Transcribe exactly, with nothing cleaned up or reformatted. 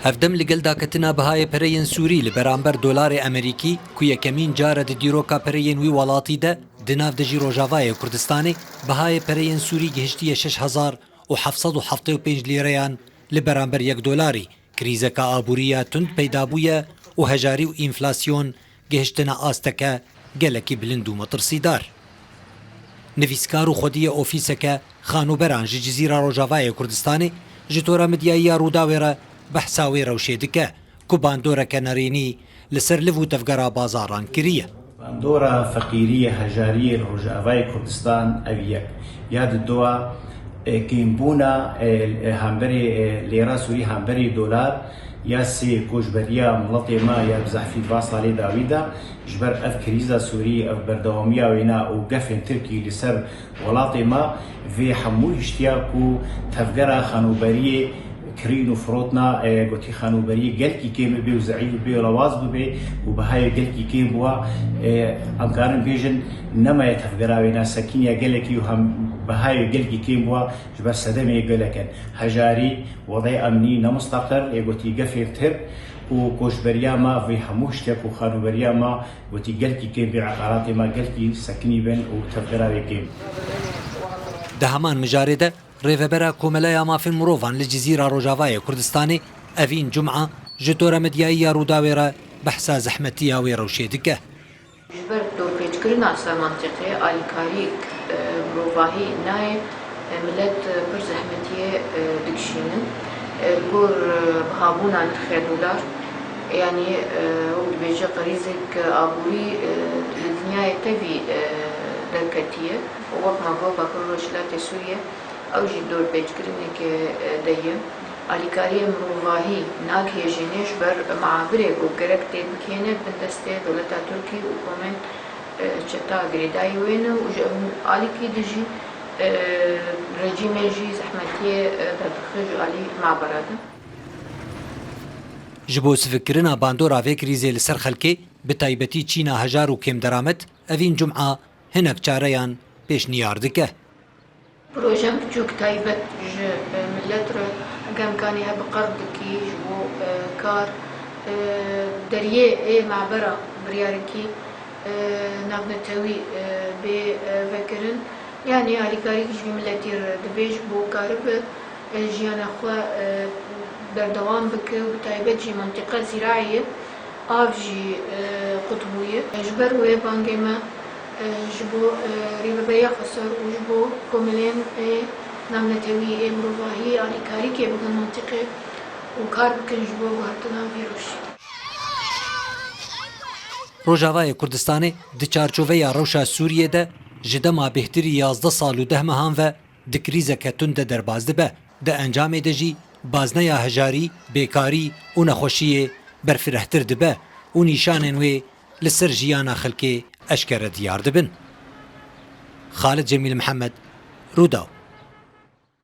Hevdem li gel daketina bihayê pereyên Sûrî li beramber dolarê Amerîkî, ku yekemîn car e di dîroka pereyên wî welatî de, di nav dijî Rojavayê Kurdistanê, bihayê pereyên Sûrî gihiştiye şeş hezar û heft sed û heftê û pênc lîreyan li beramber yek dolarî. Krîzeka aborî ya tund peyda bûye û hejarî û enflasyon gihiştine asteke gelekî bilind û metirsîdar. Nivîskar û xwediyê ofîseke xanûberan ji Cizîra Rojavayê Kurdistanê ji tora medyayî ya Rûdawê re behsa wê rewşê dike ku bandoreke nerênî li ser liv û tevgera bazaran kiriye. Bandora feqîriyê, hejariyê li Rojavayê Kurdistan ev yek ya di dua, e, kêmbûna, e, e, hemberê, e, lêra Sûrî hemberê dolar ya sê koçberiya miletê me ya bi zehfî di va salê dawî de ji ber ev krîza Sûrî, ev berdewamiya wêna û gefên Tirkî li ser welatê me vê hemû hiştiya ku tevgera xanûberiyê kirîn û firotna, e, gotî xanûberiyê gelkî kêm bibe û zeîf bibe û lawaz bibe û bihayê gelkî kêm bûa, e, em karin bêjin nemaye tevgera wêna sekiniya gelekî û hem bihayê gelkî kêm bûa ji ber sedemê gelek in. Hejarî, wedê emnî nemustaqir, ê gotî gefên Tirk û koçberiya me vê hemû hiştiya ku xanûberiya me gotî gelkî kêm bê, eqaratê me gelkî sekinî bin û tevgera wê kêm. Di heman mijarê de, Rêvebera Komeleya Mafên Mirovan li Cizîra Rojavayê Kurdistanê, Evîn Cuma, ji tora medyayî ya Rûdawê re behsa zehmetiya wê rewşê dike. Ji ber dorpêçkirina ser mentiqê alîkarî, e, mirovahî nayê, e, milet, e, pir zehmetiyê, e, dikişînin. E, li gor, e, bihabûna nirxê dolar, yanî, e, wek dibêje qerîzek, e, aborî, e, li dinyayê tevî, e, derketiye. Wek me got, Bakur Rojhilatê Sûriye, ew jî dorpêçkirineke, e, de ye. Alîkariyê mirovahî nagihêjîne ji ber meabirê ku gerek tê bikêne bin destê dewleta Tirkî û komên, e, çeta girêdayî wê ne û ji ev alîkî de jî, e, rejîmê jî zehmetiyê, e, derdixe ji alî meabera de. Ji bo sivikkirina bandora vê krîzê li ser xelkê, bi taybetî çîna hejar û kêmderamet, Evîn Cuma hinek çareyan pêşniyar dike. Projem biçûk taybet ji, e, milet re, heke imkanî hebe qerd dikî ji bo, e, kar, e, deriyê ê mabera biryarekî, e, navnetewî, e, bê, e, vekirin. Yanî alîkarî ji vî miletî re dibe ji bo karibe, e, jiyana xwe, e, berdewam bike û bi taybet jî mintîqa zîraî ye. Av jî, e, qut bûye. Ji ber wê bangê me, e, ji bo, e, Rêveberiya Xweser û ji bo komelên, e, navnetewî ê mirovahî alîkarîkê bikin mintîqê û kar bikin ji bo guhertina vî rewşê. Rojavayê Kurdistanê di çarçoveya rewşa Sûriyê de ji dema bêhtirî yazdeh sal û deh mehan ve di krîzeke tund de derbas dibe. Di encamê de jî bazneya hejarî, bêkarî û nexweşiyê berfirehtir dibe û nîşanên wê li ser jiyana xelkê eşkere diyar dibin. Xalid Cemîl Mihemed, Rûdaw.